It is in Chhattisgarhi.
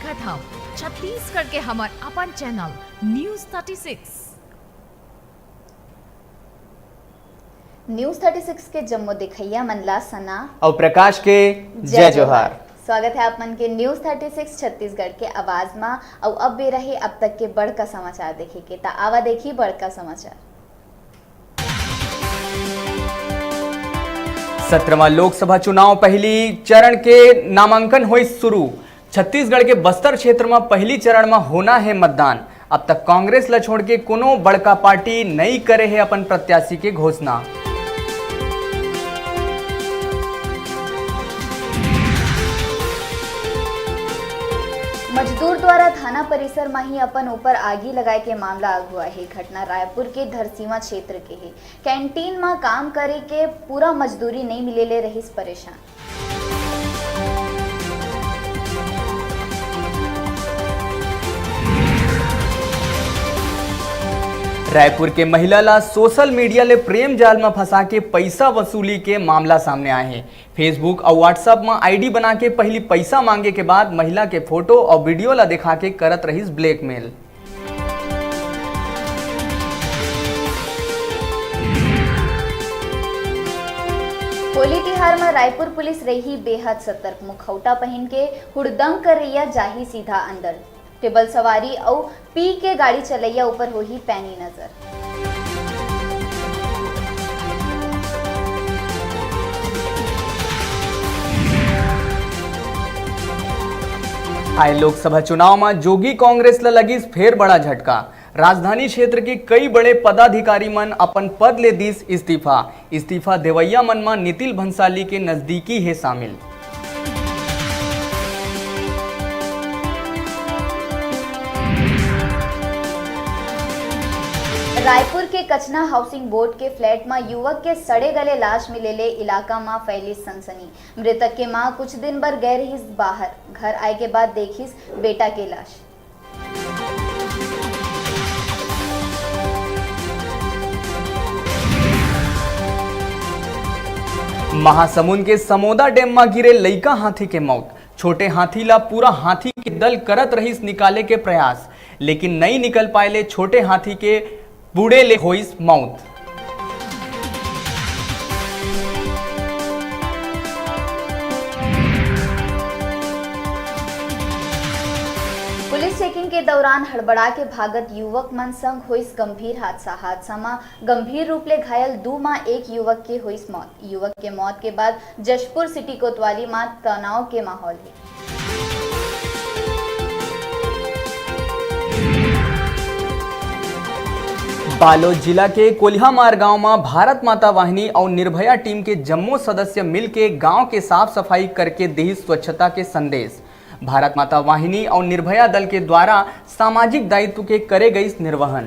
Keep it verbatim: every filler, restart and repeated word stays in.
स्वागत हव छत्तीसगढ़ के हमर अपन channel news thirty six. News thirty six के जम्मो देखइया मन ला सना अउ प्रकाश के जय जय जोहार। जोहार। स्वागत है आप मन के न्यूज़ थर्टी सिक्स छत्तीसगढ़ के आवाज मा। अउ अब बेरा हे अब तक के बड़का समाचार देखे के, त आवा देखी बड़का समाचार। सत्रहवाँ लोकसभा चुनाव पहली चरण के नामांकन होइस शुरू। छत्तीसगढ़ के बस्तर क्षेत्र म पहली चरण म होना हे मतदान। अब तक कांग्रेस ल छोड़ के कोनो बड़का पार्टी नई करे हे अपन प्रत्याशी के घोषणा। मजदूर द्वारा थाना परिसर म ही अपन ऊपर आगी लगाए के मामला अगुआ हे। घटना रायपुर के धरसीवा क्षेत्र के हे। कैंटीन म काम करे के पूरा मजदूरी नई मिले ले रहिस परेशान। रायपुर के महिला ला सोशल मीडिया ले प्रेम जाल म फंसा के पइसा वसूली के मामला सामने आए हे। Facebook अउ WhatsApp म आईडी बना के पहिली पइसा मांगे के बाद महिला के फोटो अउ वीडियो ला दिखा के करत रहिस ब्लैकमेल। होली तिहार म रायपुर पुलिस रही बेहद सतर्क। मुखौटा पहिन के हुड़दंग करइया जाही सीधा अंदर। टेबल सवारी अउ पी के गाड़ी चलइया ऊपर होही पैनी नजर। आए लोकसभा चुनाव म जोगी कांग्रेस ल लगिस फेर बड़ा झटका। राजधानी क्षेत्र के कई बड़े पदाधिकारी मन अपन पद ले दिस इस्तीफा। इस्तीफा देवइया मन म नितिल भंसाली के नजदीकी हे शामिल। रायपुर के कचना हाउसिंग बोर्ड के फ्लैट म युवक के सड़े गले लाश मिले ले इलाका म फैलिस सनसनी। मृतक के मां कुछ दिन बर गए रहिस बाहर, घर आए के बाद देखिस बेटा के लाश। महासमुंद के समोदा डैम म गिरे लइका हाथी के मौत। छोटे हाथी ला पूरा हाथी के दल करत रहिस निकाले के प्रयास, लेकिन नई निकल पाए ले छोटे हाथी के बूड़े ले होइस मौत। पुलिस चेकिंग के दौरान हड़बड़ा के भागत युवक मन संग होइस गंभीर हादसा। हादसा म गंभीर रूप ले घायल दू म एक युवक के होइस मौत। युवक के मौत के बाद जशपुर सिटी कोतवाली म तनाव के माहौल हे। बालोद जिला के कोलिहामार गांव म भारत माता वाहिनी अउ निर्भया टीम के जम्मो सदस्य मिलके गांव के साफ सफाई करके दिहिस स्वच्छता के संदेश। भारत माता वाहिनी अउ निर्भया दल के द्वारा सामाजिक दायित्व के करे गइस निर्वहन।